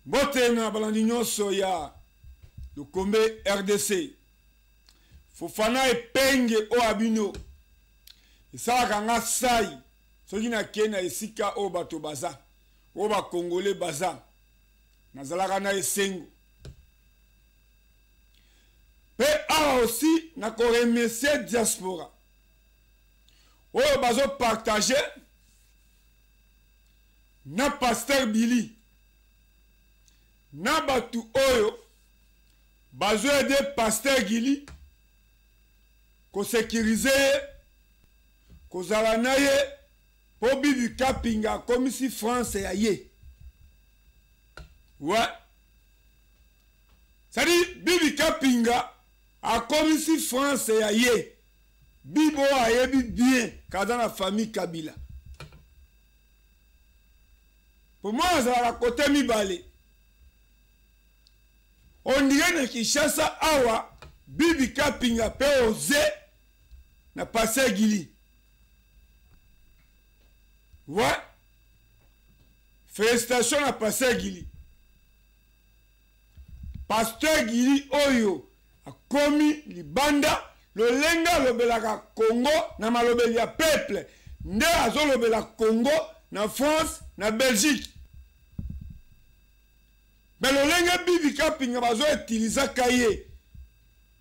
Mbote na balandi nyonso ya Lokombe RDC. Fofana Epenge oyo ya bino esalaka nga sai soki nakei na esika oyo bato baza oyo bakongole baza nazalaka na esengo mpe awa aussi nakoremercie diaspora oyo bazopartage na pasteur Billy na batu oyo bazo aider pasteur Gili ko sécuriser ye kozala na ye po Bibi Kapinga akomisi France ya ye ouais c'est-à-dire Bibi Kapinga akomisi France ya ye Bibo ayebi bien kaza na famille Kabila Po mwana azalaka kote mibale. On dirait na Kinshasa awa Bibi Kapinga pe oze na Pasteur Gili. Ouais. Félicitations na Pasteur Gili. Pasteur Gili oyo akomi libanda lolenge alobelaka Congo na malobeli ya peuple nde azolobela Congo na France na Belgique. Me lolenge Bibi Kapinga bazo utilisaka ye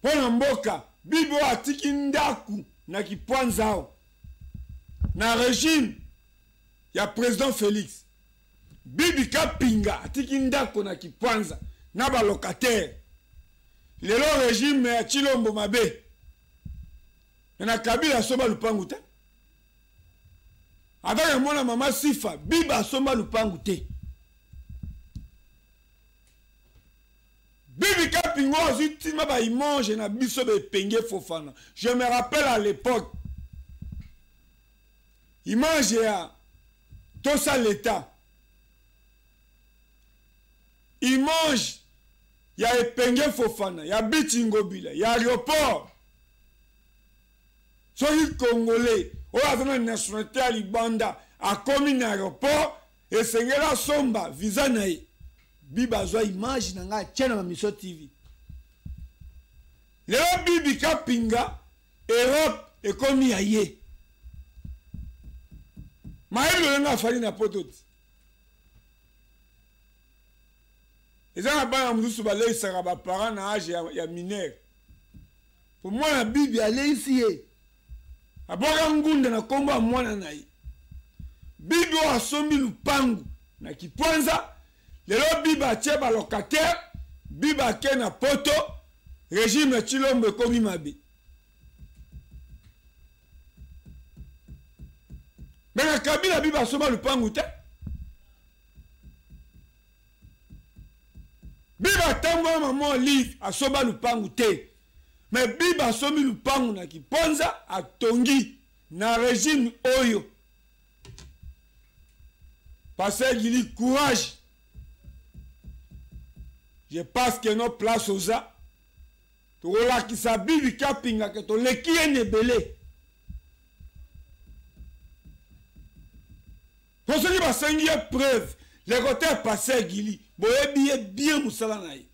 mpo na mboka Bibi oyo atiki ndaku na Kipwanzao na regime ya president Felix. Bibi Kapinga atiki ndako na Kipwanza na ba locataire. Lelo regime ya Tshilombo mabe. Me na Kabila asomba lupangu te. Ata ya mwana mama Sifa, Bibi asomba lupangu te. Bibi Kapinga azwi ntima ba image na biso ba Epenge Fofana. Je me rappelle à l'époque image ya tosa l'etat image ya Epenge Fofana ya Biti Ngobila ya aéroport soki congolais oyo aza na nationalité ya libanda akomi na aéroport esengeli asomba visa na ye biba azwa image na ngai atie na bamisio tv lelo bibi kapinga europe ekomi ya ye mayebi lolenge afandi na poto ti eza na bana mosusu baleisaka baparent na age ya, ya mineur po mwana bibi aleisi ye abwaka ngunda na nkombo ya mwana na ye bibi oyo asombi lupangu na kipwanza lelo bibi atie balocataire bibi ake na poto regime ya tshilombo ekomi mabe me na kabila bibi asomba lupangu te biba atambola mama olive asomba lupangu te me biba asombi lupangu na kiponza atongi na regime oyo pasteur gili courage je pense que no place oza tokolakisa bibi kapinga ke toleki ye na ebele po soki basengi ye preuve leko te pasteur gili boyebi ye bien mosala na ye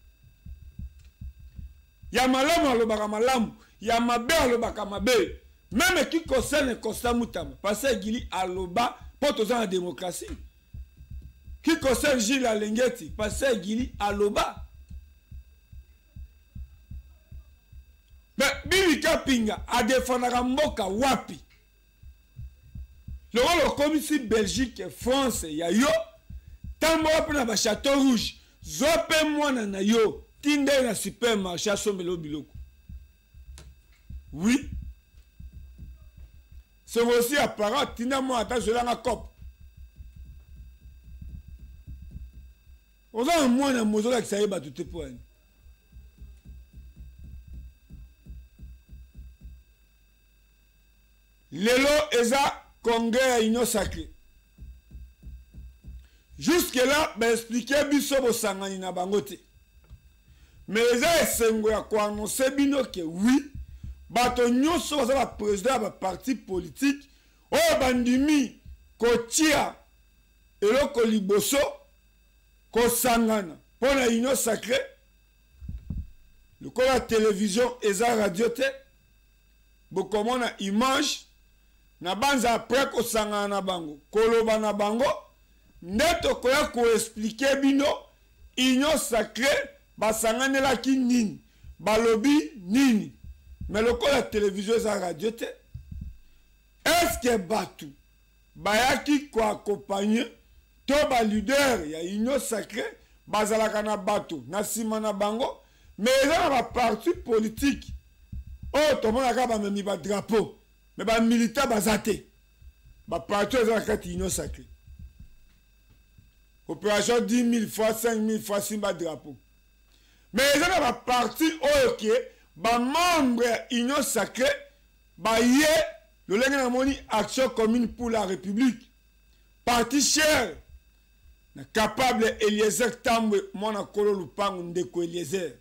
ya malamu alobaka malamu ya mabe alobaka mabe meme qui concerne constant mutamba pasteur gili aloba mpo toza na démocratie qui concerne gilles alengeti pasteur gili aloba me bibi kapinga adefendaka mboka wapi lokola okomisi belgique france ya yo tambola mpe na bachateau rouge zwa mpe mwana na yo tinda ye na supermarché asombela yo biloko oui songo osi ya parent tinda mwana ata zwelanga cope oza na mwana mozolakisa ye bato te mpo yani Lelo eza congrès ya union sacree. Jusque là ba expliquer biso bosangani na bango te. Mais eza esengo ya ko annoncer bino que oui bato nyonso baza ba president ya ba parti politique oyo bandimi kotia eloko liboso. Kosangana mpo na Union Sacree, lokola television eza radio te, bokomona image na banza après kosangana na bango, koloba na bango nde tokoya ko expliquer bino Union Sacree basanganelaki nini, balobi nini. Mais lokola television eza radio te, est-ce que batu bayaki ko accompagner to ba leader ya Union Sacree bazalaka na bato na sima na bango? Mais eza na ba parti politique oyo tomonaka bamemi ba drapeau mais ba militant baza te. Ba parti oyo eza na kati Union Sacree, opération 10 000 fois 5 000 fois simba drapeau, mais eza na ba parti oyo ke ba membre ya Union Sacree baye lolenge namoni Action Commune pour la République, parti cher na capable Eliezer Tambwe mwana kolo lupangu ndeko Eliezer,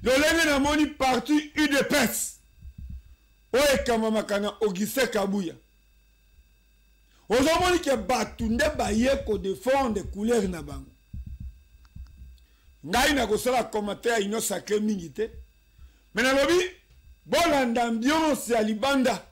lolenge namoni parti UDPS oyo ekamamaka na Augustin Kabuya, ozomoni ke bato nde baye kodefendre couleur na bango. Ngai nakosala commentaire ya Union Sacree mingi te, mais nalobi bolanda ambiance ya libanda.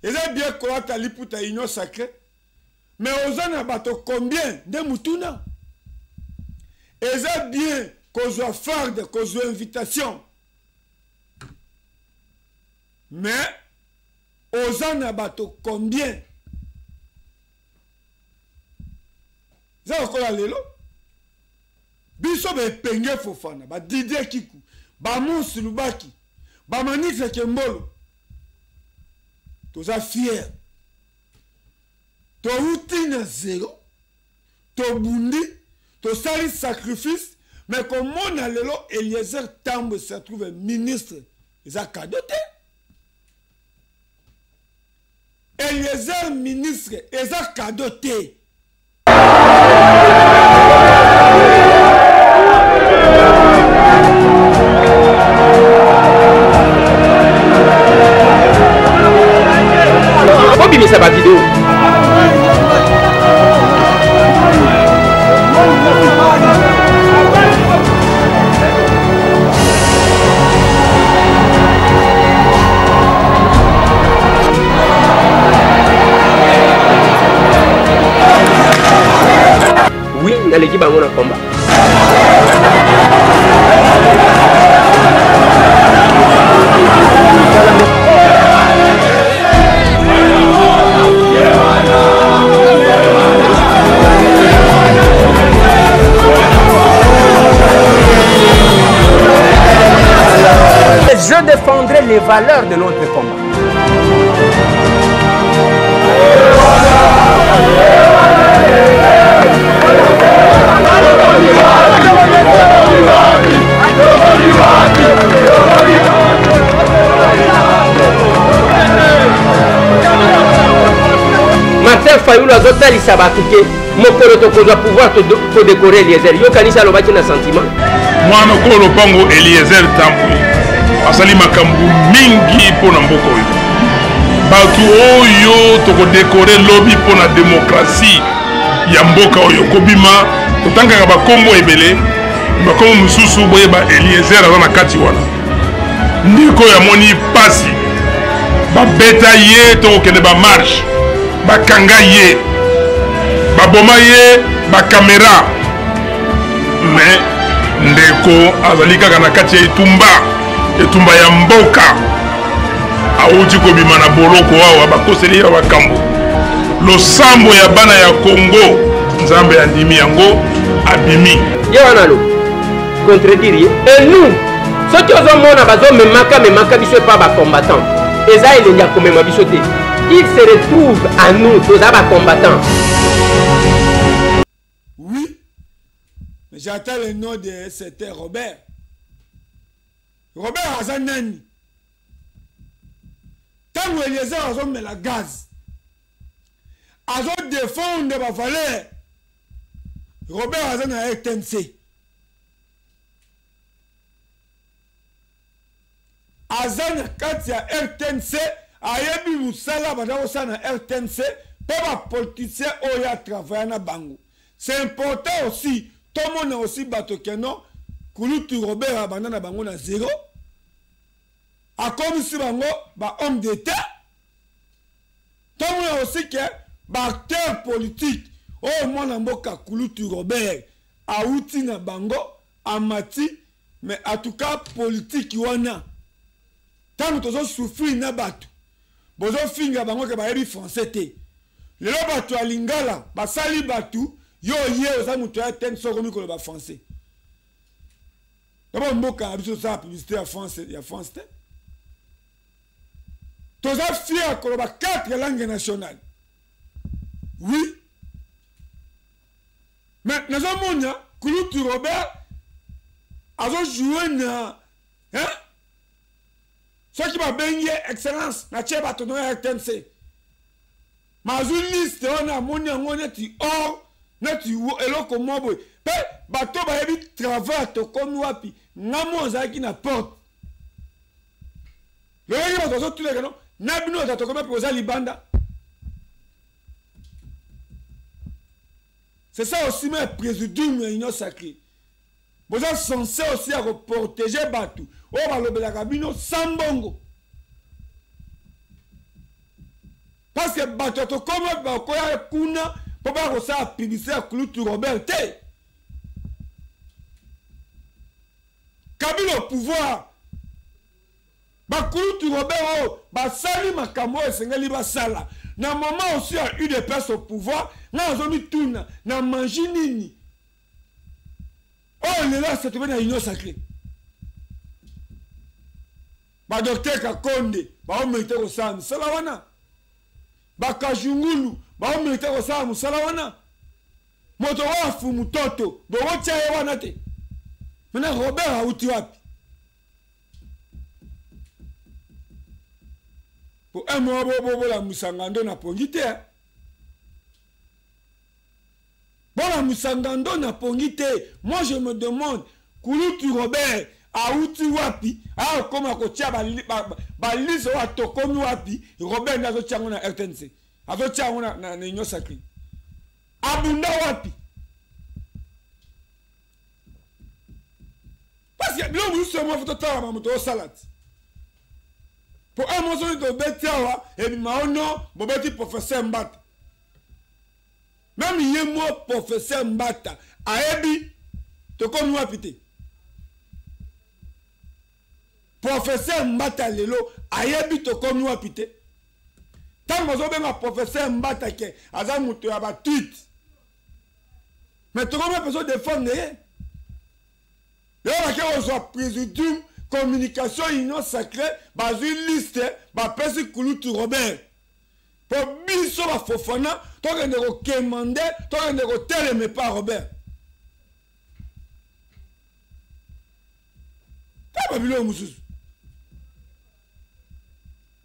Eza bien kolata liputa Union Sacrée, mais oza na bato combien nde mutuna? Eza bien kozwa farde, kozwa invitation, mais oza na bato combien? Eza lokola lelo biso ba Epenge Fofana, ba Didier Kiku, ba Mousse Lubaki, ba Manix Kembolo, toza fier, touti na zero, tobundi, tosali sacrifice. Mais komona lelo Eliezer Tambwe se trouve ministre, eza cadeau te. Eliezer ministre eza cadeau te. Bobimisa bavideo. Oui, naleki bango na combat. Je défendrai les valeurs de notre combat. Martin Fayulu azotalisa bato ke mokolo tokozwa pouvoir todekore Eliezer. Yokanisi alobaki na sentiment. Mwana kolo lopango Eliezer Tambwe asali makambo mingi mpo na mboka oyo. Bato oyo tokodekore lobi mpo na demokrasi ya mboka oyo kobima, totangaka bakombo ebele, bakombo mosusu boyeba Eliezer aza na kati wana. Ndeko oyo amoni pasi, babeta ye, tokokende bamarshe, bakanga ye, baboma ye, bakamera, me ndeko azali kaka na kati ya etumba, etumba ya mboka. Awuti kobima na boloko awa, bakoseli ye makambo. Losambo ya bana ya Congo, Nzambe andimi yango, abimi. Ye wana alobi contredire ye. Et nous, soki ozomona bazomemaka memaka biso epa bacombattant, eza elengi ya komema biso te. Il se retrouve à nous, toza bacombattant. Oui, mais j'attends le nom de c'était Robert. Robert aza nani? Ntango Eliezer azomela gaz, azodefendre bavaleur, Robert aza na RTNC, aza na kati ya RTNC, ayebi mosala baza kosala na RTNC mpe bapoliticien oyo atravailla na bango. C'est important aussi tomona aussi bato keno kulutu Robert abanda na bango na zero, akomisi bango ba homme d'état. Tomona aussi ke ba acteur politique oyo mwana mboka kulutu Robert awuti na bango amati, mais en tout cas politique wana ntango tozosouffrir na bato bozofinga bango ke bayebi français te. Lelo bato ya lingala basali bato, yo ye oza moto ya tene soko okomi koloba français. D'abord mboka na biso tosala publicité ya France, ya France te. Toza fier koloba 4 langues nationales. Oui. Mais nazomona Kulutu Robert azo jouer na, hein? Soki babengi ye excellence na tie bato na RTNC. Mazwi liste wana, amoni yango neti or, neti eloko moko boye. Pe bato bayebi travail tokomi wapi, nga mo azalaki na porte. Lolenge bato bazotuleka no, na bino bato tokomi wapi, oza libanda. C'est ça aussi mais présidium ya Union Sacrée. Boza censé aussi ya koprotéger bato oyo balobelaka bino sans mbongo. Parce que bato ya tokomi wapi bakoya kuna mpo baya kosala publicité ya Kulutu Robert te. Kabila au pouvoir, bakulutu Robert oyo basali makambo oyo esengeli basala na moment aussi ya UDPS au pouvoir. Nga nazomituna na manji nini oyo lelo asetrouve na Union Sacrée. Badocteur Kakonde baomérite kosala mosala wana, bakajungulu baomérite kosala mosala wana, moto oyo afumu toto bokotia ye wana te. Maintenant Robert auti wapi? Po un mois bolamusa ngando na pongi te. Bolamusa ngando na pongi te. Moi je me demande Kulutu Robert auti wapi? Akoma kotia balise oyo atokomi wapi? Robert nde azotia yango na RTNC, azotia yango na Union Sacrée. Abunda wapi? Parce que biloko mosusu ya mwa totala mamoto osala ti po un mois soki tobeti awa ebima ono bobeti professeur Mbata. Même ye mo professeur Mbata ayebi tokomi wapi te. Professeur Mbata lelo ayebi tokomi wapi te. Ntango bazobenga professeur Mbata ke aza moto ya batwite, mais tokomi wapi ozodefendre ye? Lelo bake kozwa présidium communication Union Sacrée, bazwi liste bapesi Kulutu Robert po biso bafofana tokende kokemande, tokende kotelema epa Robert. Ta babiloko mosusu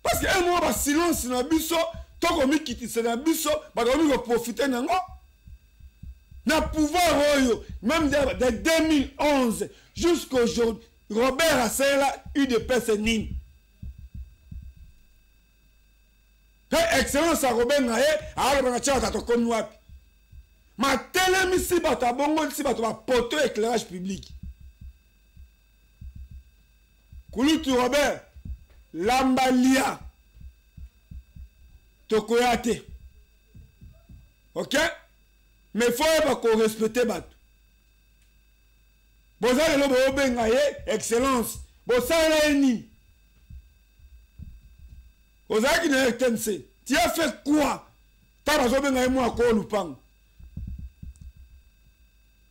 parce que un moment ba silence na biso tokomikitisa na biso, bato bakomi koprofite nango na pouvoir oyo. Même de 2011 jusqu'aujourd'hui, Robert asalela UDPS nini? Mpe excellence akobenga ye, aloba na tiaka tokomi wapi. Matelemisi bato, abongolisi bato ba poto éclairage public. Kulutu Robert lambalia tokoya te. Ok? Mais faut oyeba ko respecter bato. Boza lelo bobenga ye excellence, bosalela ye nini? Ozalaki na RTNC, tu as fait quoi? Ntango bazobenga ye mwa koo lupango.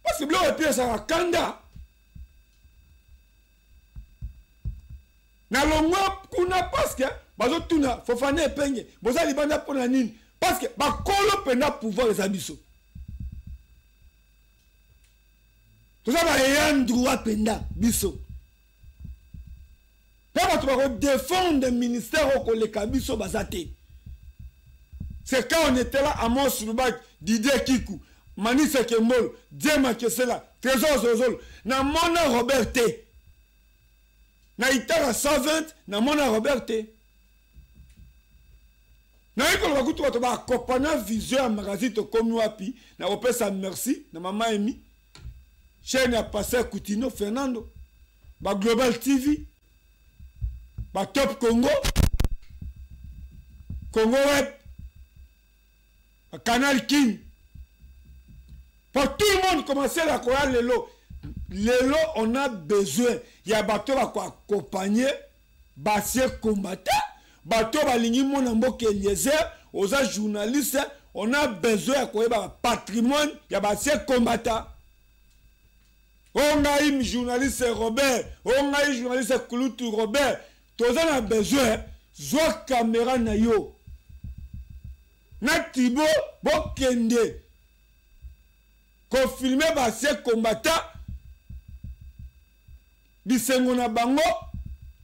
Parce que biloko epiesaka kanda. Nalongwa kuna parce que bazotuna Fofana Epenge, boza libanda mpona nini? Parce que bakolo mpenza pouvoir eza biso. Toza ba ayant droit mpenza biso. Mpe bato bakodefendre ministère oyo koleka biso baza te. C'est quand on était là, Amos Lubak, Didier Kiku, Manisa Kembolo, Diema Kesela, Trésor Zozolo, na mona Robert T. Na Itala 120, na mona Robert T. Nayebi koloba kutu bato bakopana vision ya magazine tokomi wapi. Na kopesa merci na mama Emi, chaîne ya Pasteur Coutinho Fernando, ba Global TV, ba Top Congo, Congo Web, ba Canal King. Pour tout le monde commencer la koya lelo. Lelo on a besoin ya bato ba ko accompagner basie combattant, bato balingi mona mboka Eliezer, oza journaliste, on a besoin ya koyeba patrimoine ya basie combattant. Ongai journaliste Robert, ongai journaliste Kulutu Robert, toza na besoin zwa caméra na yo. Na Thibaut bokende confirmer basie combattant bisengo na bango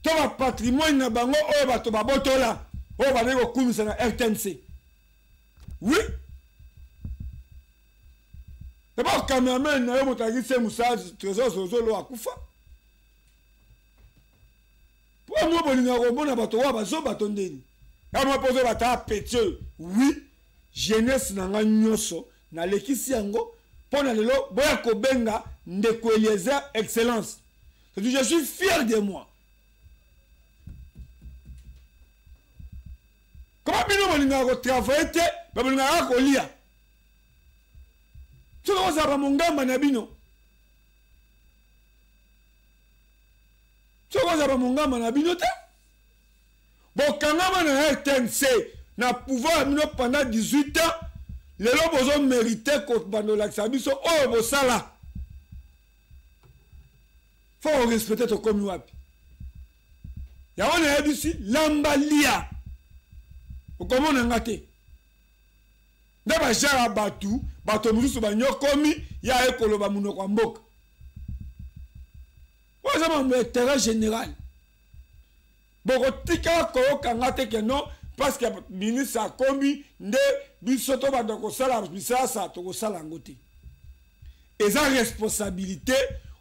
to ba patrimoine na bango oyo bato babotola oyo bazali kokumisa na RTNC. Oui. D'abord cameraman na yo moto alakisi ye mosala Trésor Zozolo akufa. Po mwa bolingaka komona bato oyo bazoba to ndeni. Ya mwa pozo bata petit oyo. Oui, jeunesse na nga nyonso nalekisi yango mpo na lelo boya kobenga ndeko Eliezer excellence. Je suis fier de moi. Comment bino bolingaka kotravailler te, ba bolingaka kolia. Soki ozala ba mongamba na bino. Soki ozala ba mongamba na bino te. Bokangama na RTNC na pouvoir ya bino pendant 18 ans. Lelo bozo mériter ko bandolakisa biso oyo bosala. Faut respecter tokomi wapi. Yango nayebisi lamba lia. Okomona nga te. Nde ba genre batu, bato mosusu banyokomi ya ekoloba monoko ya mboka. Oyo eza mambo ya intérêt général. Bokotika koyoka nga te ke non parce que ministre akomi nde biso to banda kosala misasa tokosala yango te. Eza responsabilité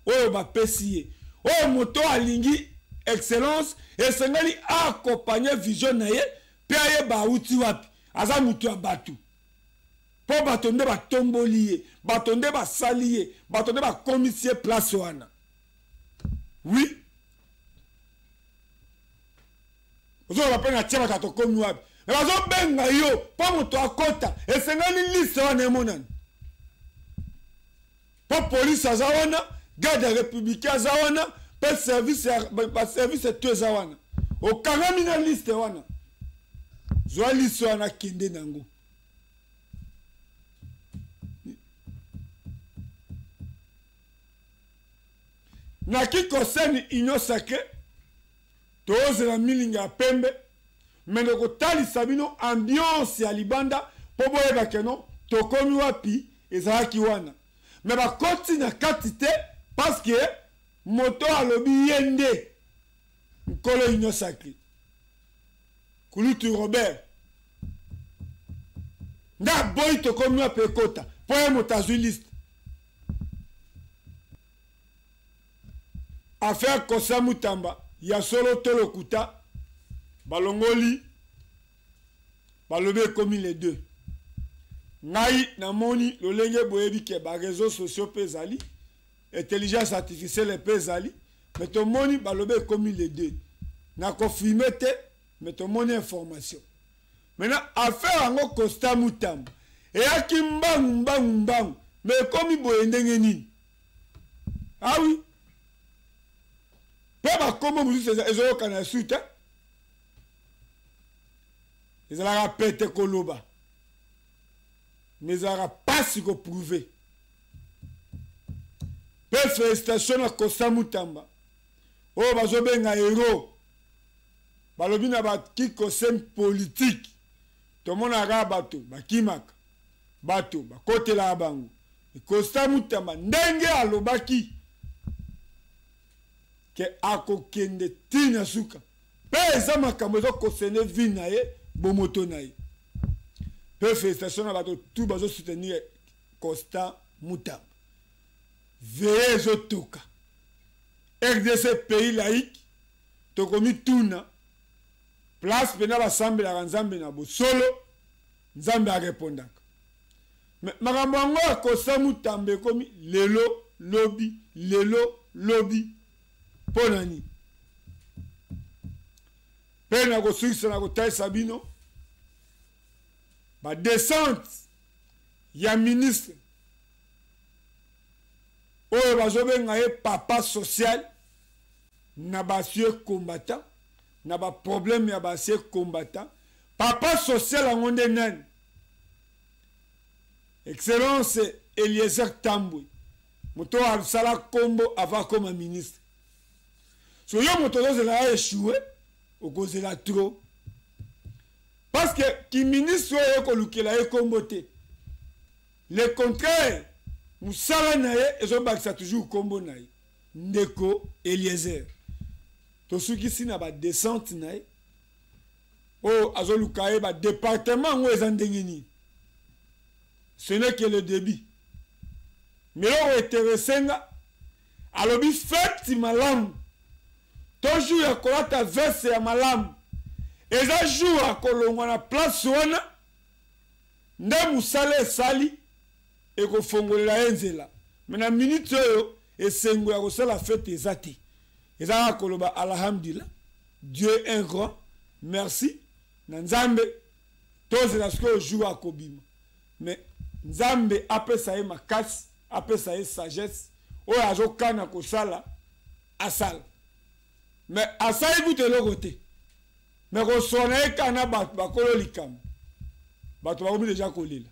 oyo bapesi ye. Oyo moto alingi excellence esengeli accompagner vision na ye pe ayeba auti wapi. Aza moto ya bato. Po bato nde batomboli ye, bato nde basali ye, bato nde bakomisi ye place wana. Oui. Ozoloba pe na tia bato tokomi wapi. Mais bazobenga yo po moto akota, esengeli liste wana emonani. Po police aza wana, garde républicain aza wana, pe service ya ba service tout eza wana. Okangami na liste wana. Zwa liste wana kende nango. Na ki concerne Union Sacrée, tozela milinga ya pembe, mais nakotalisa bino ambiance ya libanda po boyeba ke non tokomi wapi ezalaki wana. Mais bakoti na kati te parce que moto alobi ye nde nkolo Union Sacrée. Kulutu Robert nde aboyi tokomi wapi ekota po ye moto azwi liste. Affaire Kosa Mutamba ya solo to lokuta balongoli. Balobi ekomi le 2. Ngai namoni lolenge boyebi ke ba réseaux sociaux mpe ezali, intelligence artificielle mpe ezali, mais tomoni balobi ekomi le 2. Na confirme te, mais tomoni information. Maintenant affaire yango Constant Mutamba eyaki mbangu mbangu mbangu, mais ekomi boye ndenge nini? Ah oui, mpe bakombo mosusu ezoyokana esu te, ezalaka pete koloba mais ezalaka pasi koprouve. Mpe félicitation na Constant Mutamba oyo bazobenga héros, balobi na bakikosem politique tomonaka kaka bato bakimaka, bato bakotelaka bango. Constant Mutamba ndenge alobaki ke akokende tina suka, mpe eza makambo ezokosene vie na ye, bomoto na ye. Mpe félicitation na bato tu bazosoutenir Constant Mutamba. Veye ezotoka RDC pays laïque, tokomituna place mpena basambelaka Nzambe na bosolo, Nzambe arepondaka. Mais makambo yango ya Constant Mutamba ekomi lelo lobi, lelo lobi, mpo na nini? Mpe na kosukisa na kotalisa bino badescente ya ministre oyo bazobenga ye papa social na basie combattant, na baproblème ya basie combattant. Papa social yango nde nani? Excellence Eliezer Tambwe, moto oyo asala kombo avant akoma ministre. So yo moto ozozela ya échoué, okozela trop, parce que ki ministre oyo ekolukela ye kombo te, le contraire, mosala na ye ezobakisa toujours kombo na ye. Ndeko Eliezer, tosukisi na badescente na ye oyo azoluka ye badepartement yango eza ndenge nini. Ce n'est que le début. Meloko eterese nga, alobi feti malamu to jour ya kolata veste ya malamu eza jour ya kolongwa na place wana nde mosala esali ekofongolela ye nzela. Me na minute oyo esengo ya kosala fete eza te, eza kaka koloba alhamdulillah, Dieu est grand, merci na Nzambe. Tozela sikoyo jour akobima, mais Nzambe apesa ye makasi, apesa ye sagesse oyo azokana kosala asala. Mais asali kutu eloko te, mais koswana ye kaka na bato bakolo likambo, bato bakomi deja kolela.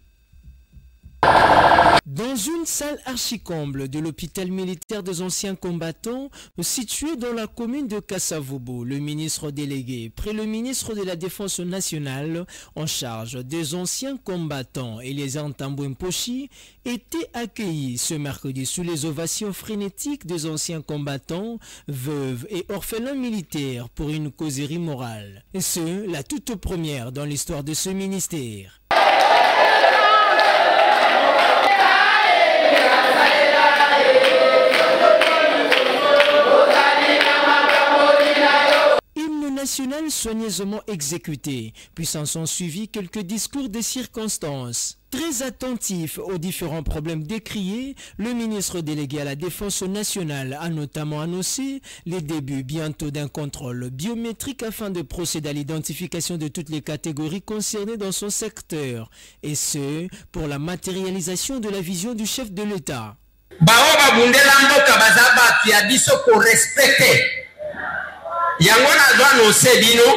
Dans une salle archicomble de l'hôpital militaire des anciens combattants, situé dans la commune de Kasavubu, le ministre délégué, près le ministre de la Défense nationale en charge des anciens combattants, Eliezer Ntambwe Mposhi, était accueilli ce mercredi sous les ovations frénétiques des anciens combattants, veuves et orphelins militaires pour une causerie morale. Et ce, la toute première dans l'histoire de ce ministère. Hymne national soigneusement exécuté, puis s'en sont suivis quelques discours de circonstances. Très attentif aux différents problèmes décriés, le ministre délégué à la Défense nationale a notamment annoncé les débuts bientôt d'un contrôle biométrique afin de procéder à l'identification de toutes les catégories concernées dans son secteur, et ce, pour la matérialisation de la vision du chef de l'État. Bao babundela mboka baza bato ya biso ko respecter. Yango nazo annoncer bino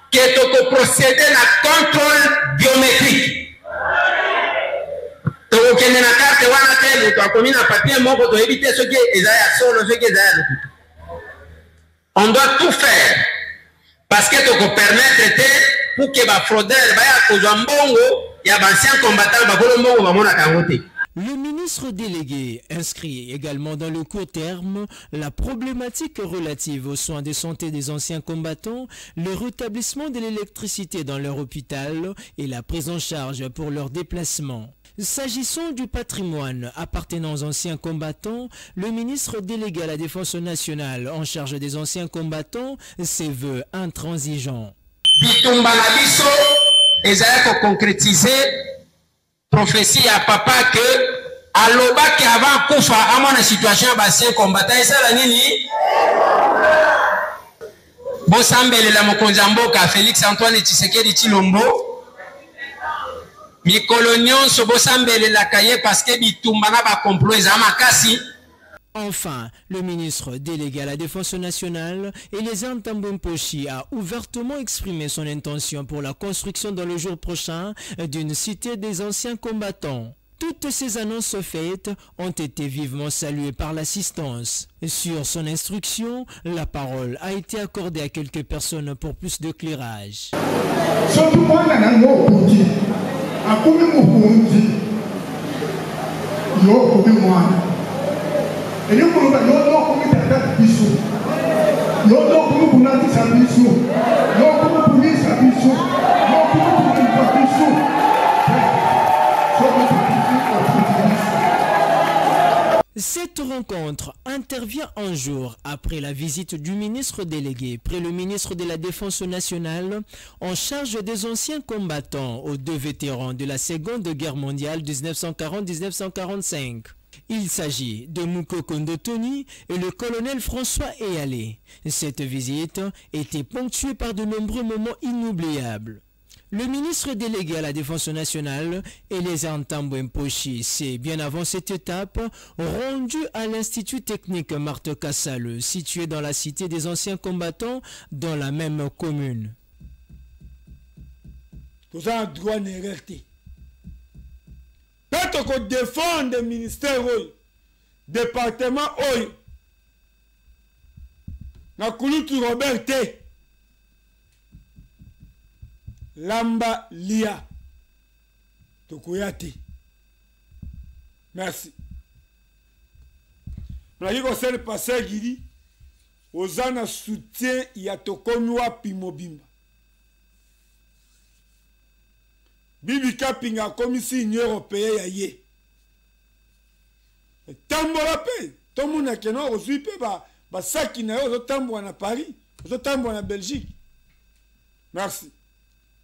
ke toko procéder na contrôle biométrique. Tokokende na carte wana te, moto akomi na papier moko toyebi te soki eza ya solo soki eza ya lokuta. On doit tout faire parce que toko permettre te pour que ba fraudeurs baya kozwa mbongo ya ba anciens combattants, bakolo mbongo bamonaka yango te. Le ministre délégué inscrit également dans le court terme la problématique relative aux soins de santé des anciens combattants, le rétablissement de l'électricité dans leur hôpital et la prise en charge pour leur déplacement. S'agissant du patrimoine appartenant aux anciens combattants, le ministre délégué à la Défense nationale en charge des anciens combattants se veut intransigeant. Bitumba na biso ezali ko concretiser prophetie ya papa que alobaki avant akufa amona situation ya ba anciens combattants esala nini? Bosambelela mokonzi ya mboka Felix Antoine Tshisekedi Tshilombo mikolo nyonso, bosambelelaka ye parce que bitumba na ba complot eza makasi. Enfin, le ministre délégué à la Défense nationale, Eliezer Ntambwe Mposhi, a ouvertement exprimé son intention pour la construction dans le jour prochain d'une cité des anciens combattants. Toutes ces annonces faites ont été vivement saluées par l'assistance. Sur son instruction, la parole a été accordée à quelques personnes pour plus d'éclairage. Soki mwana na yo okoki akomi mokonzi, yo okomi mwana. Elingi koloba yo nde okomi tata na biso, yo nde okomi kolatisa biso, yo okomi kolisa biso, yo okomi kokipa biso. Soki tokoki ofuti biso. Cette rencontre intervient un jour après la visite du ministre délégué près le ministre de la Défense nationale en charge des anciens combattants aux deux vétérans de la Seconde Guerre mondiale 1940-1945. Il s'agit de Moukoko Ndotoni et le colonel François Eyalé. Cette visite était ponctuée par de nombreux moments inoubliables. Le ministre délégué à la Défense nationale, Eliezer Ntambwe Mposhi, s'est bien avant cette étape rendu à l'Institut technique Marthe Kassale, situé dans la cité des anciens combattants dans la même commune. Toza na droit na erreur te mpe tokodefendre ministère oyo, département oyo na kulutu Robert te. Lamba lia, tokoya te. Merci. Naki kosala pasteur Gili, oza na soutien ya Tokomi Wapi mobimba. Bibi Kapinga akomisi Union européenne ya ye. Tambola mpe tomona keno ozwi mpe basaki na yo, ozotambola na Paris, ozotambola na Belgique. Merci.